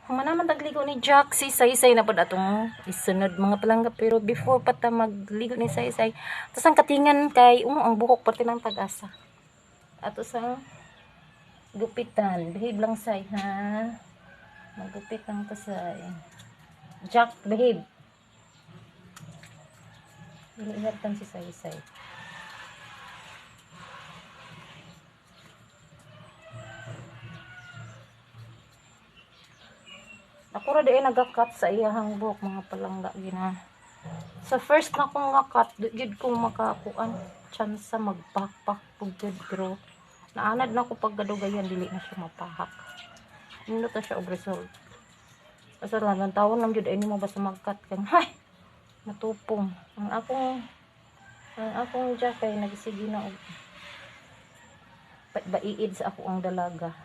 Human naman tagligo ni Jack, si Saysay na pud atong isunod, mga palangga, pero before pa ta magligo ni Saysay, tas ang katingan kay ang buhok pati ng tag-asa. Ato sa gupitan, behave lang, Say, ha. Magupit lang ta, Say. Jack, behave. Iniingatan si Saysay. Ako ra di ay nagakat sa iyahang buhok, mga palangga, gina. Sa first na kong nga-cut, di gyud kong makakuan chance sa magpakpak pug gyud, pero naanad na ko pagkadugayan, dili na siya mapahak. Nindot na siya og result. Basta lang ang tawon lang gyud ay nimo basta mag-cut kang hay matupong. Ang akong Jack ay nagsige na og baiid sa ako ang dalaga.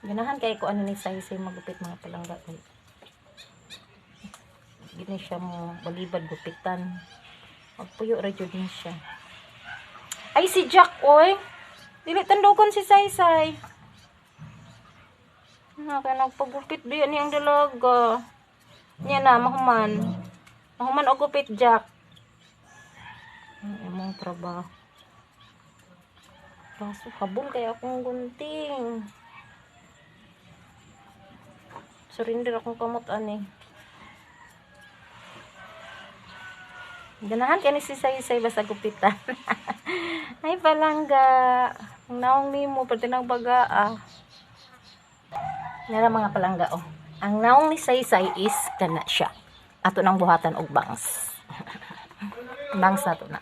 Ganahan kay ko ano ni Saysay magupit, mga palangga, kay gini siya mo balibad gupitan. Magpuyo ra jud ni siya. Ay, si Jack oy. Dili tandukon si Saysay. Na kay nagpagupit diyan niyang dalaga. Niya na mahuman. Mahuman og gupit, Jack. Ang imong trabaho. Kaso habol kay akong gunting. Surrender akong kamot ani. Ganahan kani si Saysay basta gupitan. Ay, palangga. Ang naong nimo pati nang baga ah. Nara, mga palangga, oh. Ang naong ni Saysay is kana siya. Ato nang buhatan og bangs. Bangs na to na.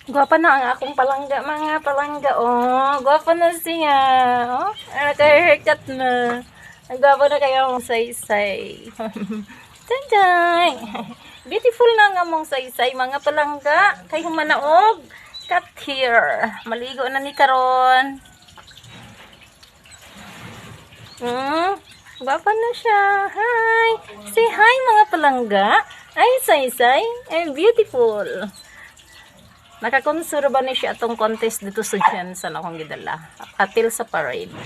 Gwapa na ang akong palangga, mga palangga, oh. Gwapa na siya. Oh, naka-haircut na. Ang gwapa na kayo ang Saysay. Taytay. Beautiful na nga mong Saysay, mga palangga. Kay humanaog. Cut here. Maligo na ni karon. Gwapa na siya. Hi. Say hi, mga palangga. Ay, Saysay. Ay, beautiful. Nakakonsura ba ni siya atong contest dito sa Jensen akong gidala? Atil sa parade.